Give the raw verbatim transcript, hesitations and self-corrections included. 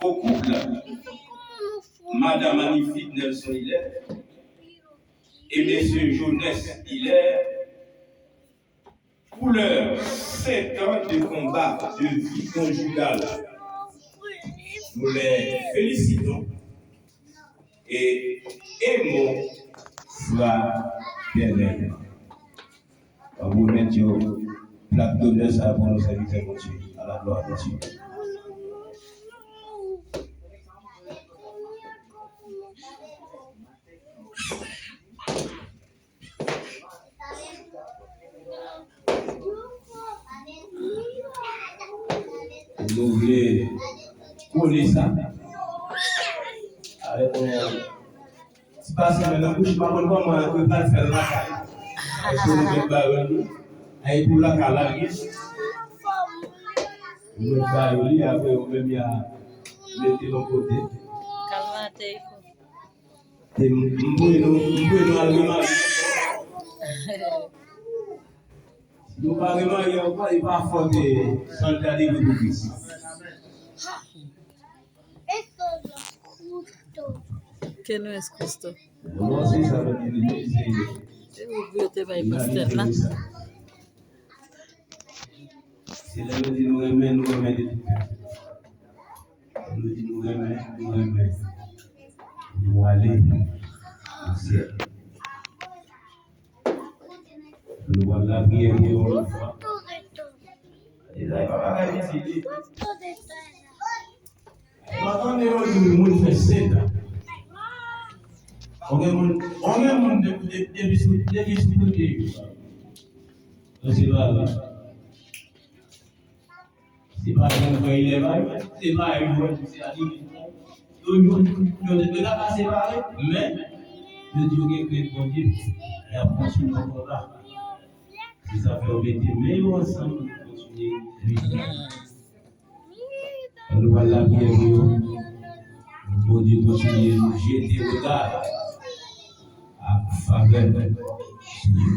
au couple, Madame Anifit Nelson Hilaire et Monsieur Jones Hilaire, pour leurs sept ans de combat de vie conjugale. Nous les félicitons et aimons fraternellement. An remèt yo plak donè sa pou nou sèvitè Bondye. A la glwa de Dye. Nou vle kole sa avèk yon ti pase men nan bouch, m pa konn kòman yo pral fè l lakay. Èske nou mèt ba yo li? Ay pou lakay la, wi. Yo mèt ba yo li, apre yo menm y a mete l yon kote. Kalmate. Te m, m voye nou, m voye nou al remarye. Si nou pa remarye ankò, e pa fòt, eh, sòlda de Kris. Que no es justo. Non, se sa nou di, se, se, se, yo te bay pastè la. Se lè nou di nou renmen, nou renmen de tout kè. Nou di nou renmen, nou renmen. Nou ale nan syèl. Nou pral lapriyè pou yon lòt fwa. Izayi pa bagay pitit li. Pandan de yon jou, moun fè sèt an. Konbyen moun, konbyen moun de, de, depi sou, depi sou kote yo? Yo se pa la. Se pa jan frè Ilè bay, se pa yo, se a li. Yo, yo, yo, yo ta ka separe, men yo di yo gen krent Bondye. Y ap kontinye konba. Se sa fè yo mete men yo ansanm pou kontinye lite. Ann nou pral lapriyè pou yo. Bondye kontinye jete rega ak favè sou yo.